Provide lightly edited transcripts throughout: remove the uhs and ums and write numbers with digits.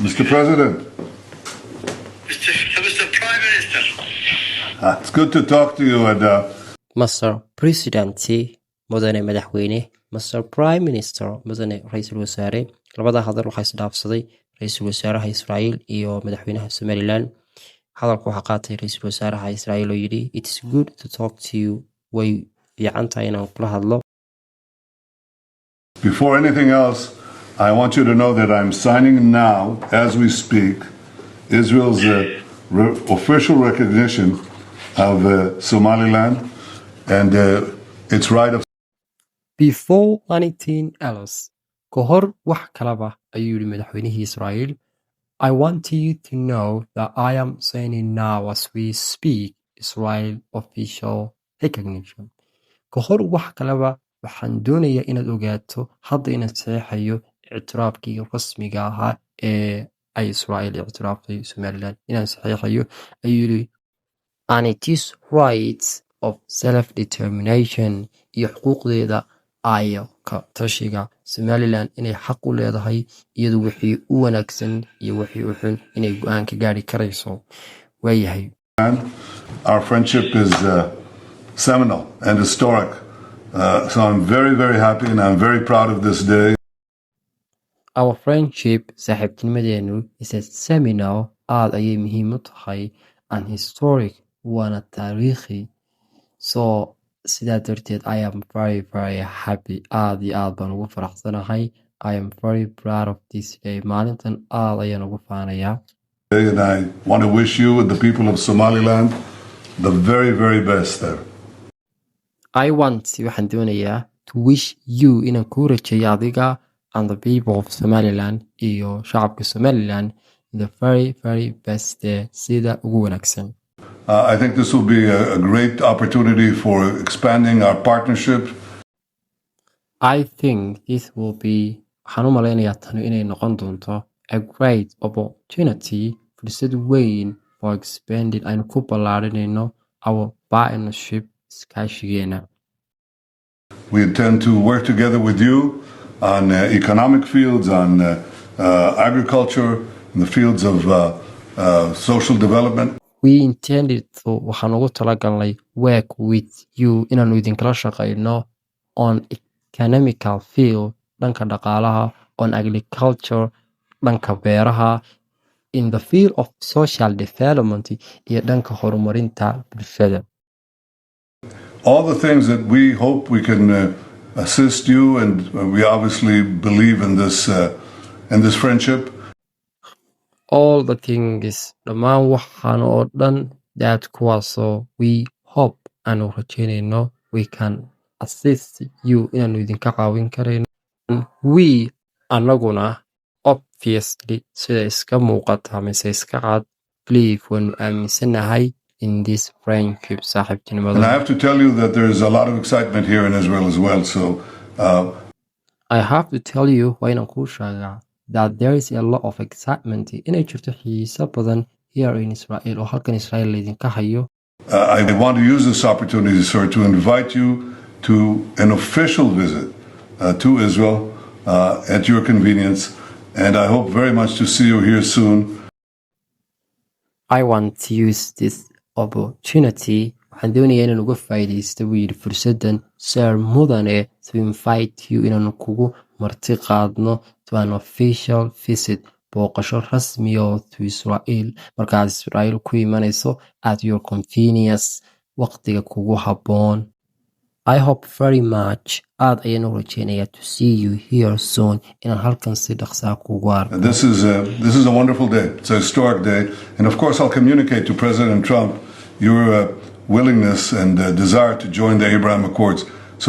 Mr. President, Mr. Prime Minister. It's good to talk to you. And Mr. President, mudane madaxweyne, Mr. Prime Minister, mudane ra-iisul wasaare. Labada hadal waxaa isdhaafsaday ra-iisul wasaaraha Israa'iil iyo madaxweynaha Somaliland. Hadalka waxaa qaatay ra-iisul wasaaraha Israa'iil oo yidhi, "It's good to talk to you," way fiican tahay inaan kula hadlo. Before anything else, I want you to know that I'm signing now, as we speak, Israel's official recognition of Somaliland and its right of "Before anything else," ka hor wax kalaba, ayuu yidhi madaxweynihii Israa'iil, "I want you to know that I am signing now, as we speak, Israel official recognition." Ka hor wax kaleba, waxaan doonayaa inaad ogaato hadda inaan saxeexayo ictiraafkii rasmiga ahaa ee ay Israa'iil ictiraaftay Somaliland inaan saxeexayo, ayuu yidhi, "and its rights of self determination," iyo xuquuqdeeda ayo ka tashiga Somaliland inay xaq u leedahay iyadu wixii u wanaagsan iyo wixii u xun inay go'aan ka gaari karayso waayahay. Our friendship is seminal and historic. So I'm very, very happy and I'm very proud of this day. "Our friendship," saaxiibtinimadeenu, "is a seminal," aad ayay muhiim u tahay, "and historic," waana taariikhi. So sidaa darteed, "I am very, very happy," aad iyo aad baan ugu faraxsanahay. "I am very proud of this day," maalintan aad ayaan ugu faanayaa. And I want to wish you and the people of Somaliland the very, very best there. "I want," waxaan doonayaa, "to wish you," inaan kuu rajeeyo adiga, "and the people of Somaliland," iyo shacabka Somaliland, "the very, very best," sida ugu wanaagsan. I think this will be a great opportunity for expanding our partnership. "I think this will be," waxaan u malaynayaa tani inay noqon doonto, "a great opportunity," fursad weyn, "for expanding," aynu ku ballaarinayno, "our partnership," iskaashigeena. We intend to work together with you on economic fields, on agriculture, in the fields of social development. "We intended to," waxaan ugu talagalnay, "work with you," inaanu idinkala shaqayno, "on economical field," dhanka dhaqaalaha, "on agriculture," dhanka beeraha, "in the field of social development," iyo dhanka horumarinta bulshada. All the things that we hope we can assist you, and we obviously believe in this friendship. "All the things," dhammaan waxaan oo dhan, "that," kuwaasoo, "we hope," aanu rajeynayno, "we can assist you," inaanu idinka caawin karayno. "We," anaguna, "obviously," sida iska muuqata mise iska cad, "believe," waanu aaminsanahay, "in this friendship," saaxiibtinimada. And I have to tell you that there's a lot of excitement here in Israel as well. So "I have to tell you," waa inaan kuu sheegaa, "that there is a lot of excitement," inay jirto xiiso badan, "here in Israel," oo halkan Israel laydinka hayo. I want to use this opportunity, sir, to invite you to an official visit to Israel at your convenience. And I hope very much to see you here soon. "I want to use this opportunity," waxaan doonayaa inaan uga faa'iidaysto, buu yidhi, fursaddan, "sir," mudane, "to invite you," inaanu kugu marti qaadno, "to an official visit," booqasho rasmi oo, "to Israel," markaad Israel ku imanayso, "at your convenience," waqtiga kugu habboon. "I hope very much," aad ayaan u rajeynayaa, "to see you here soon," inaan halkan si dhaqsaa kugu arko. This is a wonderful day. It's a historic day, and of course, I'll communicate to President Trump your willingness and desire to join the Abraham Accords. So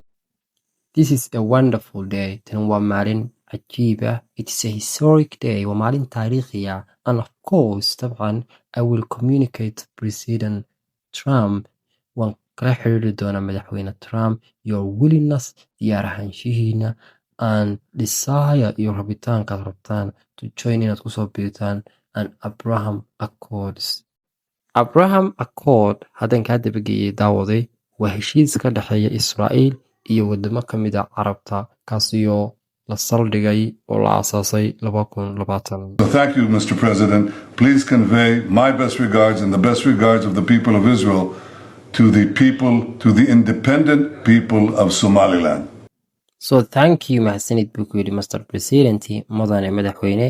"This is a wonderful day," tan waa maalin cajiib ah. "It's a historic day," waa maalin taariikhi ah. "And of course," dabcan, "I will communicate to President Trump," waan kala xiriiri doonaa Madaxweyne Trump, "your willingness," diyaar ahaanshihiina, "and desire," iyo rabitaankaad rabtaan, "to join," inaad kusoo biirtaan, an Abraham Accords. Abraham Accord haddaan kaa dabageeyey, daawaday, waa heshiis ka dhexeeya Israa'iil iyo wadamo ka mid a Carabta, kaasiyoo la saldhigay oo la aasaasay 2020. So thank you, Mr. President. Please convey my best regards and the best regards of the people of Israel to the people, to the independent people of Somaliland. So thank you, mahadsanid buu ku yidhi, Mr. President, mudane madaxweyne.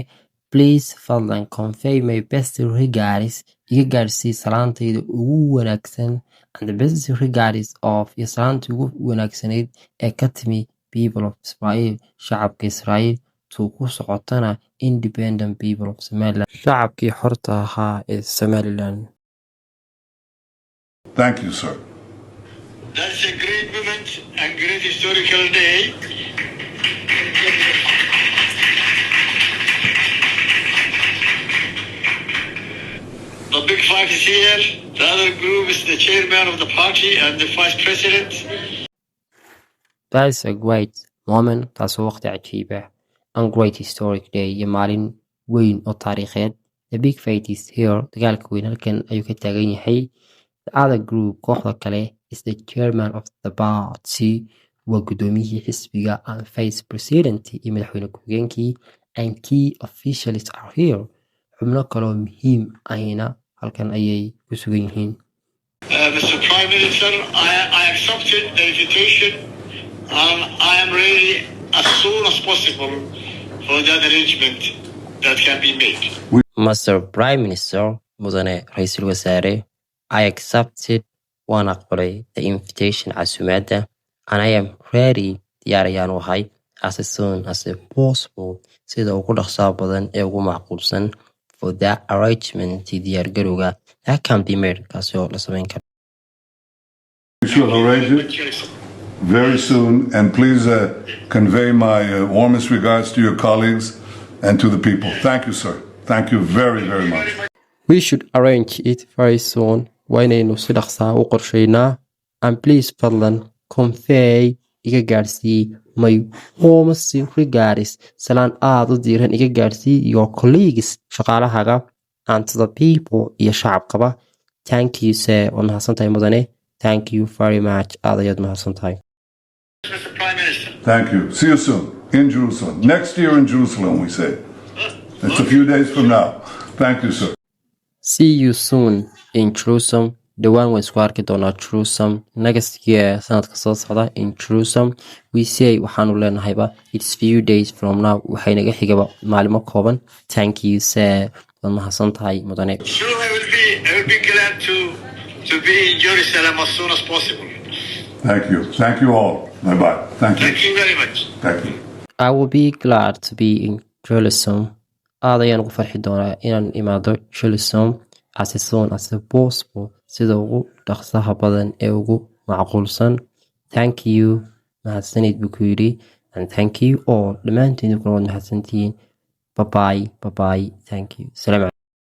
Please, fadlan, convey my best regards, iga gaarsii salaantayda ugu wanaagsan, and the best regards of, iyo salaanta ugu wanaagsanayd ee ka timi, people of Israel, shacabka Israel, to, ku socotana, independent people of Somaliland, shacabkii xorta ahaa ee Somaliland. Thank you, sir. That's a great moment and great historical day. The big five is here. The other group is the chairman of the party and the vice president. That's a great moment, taas waa waqti cajiib ah, and great historic day, iyo maalin weyn oo taariikheed. The big fight is here, dagaalka weyn halkan ayuu ka taagan yahay. The other group, kooxda kale, is the chairman of the party, waa gudoomiyihii xisbiga, and vice president, iyo madaxweyne ku-xigeenkii, and key officials are here, xubno kaloo muhiim ahina halkan ayay ku sugan yihiin. Mr. Prime Minister, I accepted the invitation and I am ready as soon as possible for that arrangement that can be made. Mr. Prime Minister, mudane ra'iisul wasaare, I accepted, waan aqbalay, the invitation, casuumaadda, and I am ready, diyaar ayaan u ahay, as soon as possible, sida ugu dhaqsaha badan ee ugu macquulsan, for that arrangement, diyaargarowga, that can be made, kaasi oo la samayn karo. We shall arrange it very soon, and please convey my warmest regards to your colleagues and to the people. Thank you, sir. Thank you very, very much. We should arrange it very soon, waa inaynu si dhaqsaa u qorsheynaa, and please, fadlan, convey, iga gaarsii, my warmest regards, salaan aad u diiran iga gaarsii, your colleagues, shaqaalahaga, and to the people, iyo shacabkaba. Thank you, sir, waad mahadsantahay mudane. Thank you very much, aad ayaad mahadsan tahay. Mr. Prime Minister. Thank you. See you soon in Jerusalem. Next year in Jerusalem, we say. It's a few days from now. Thank you, sir. See you soon in Jerusalem, dhowaan waan isku arki doonaa Jerusalem, next year, sanadka soo socda, in Jerusalem, we say, waxaanu leenahayba, it's few days from now, waxay naga xigaba maalimo kooban. Thank you, sir, waad mahadsan tahay mudane. Sure, I will be glad to be in Jerusalem as soon as possible. Thank you. Thank you all. Bye bye. Thank you. Thank you very much. Thank you. I will be glad to be in Jerusalem, aad ayaan ugu farxi doonaa inaan imaado Jerusalem, as soon as possible, sida ugu dhaqsaha badan ee ugu macquulsan. Thank you, mahadsanid buu ku yidhi, and thank you all, dhammaantiin kuna waad mahadsantihiin. Bye bye, bye bye, thank you, salaam.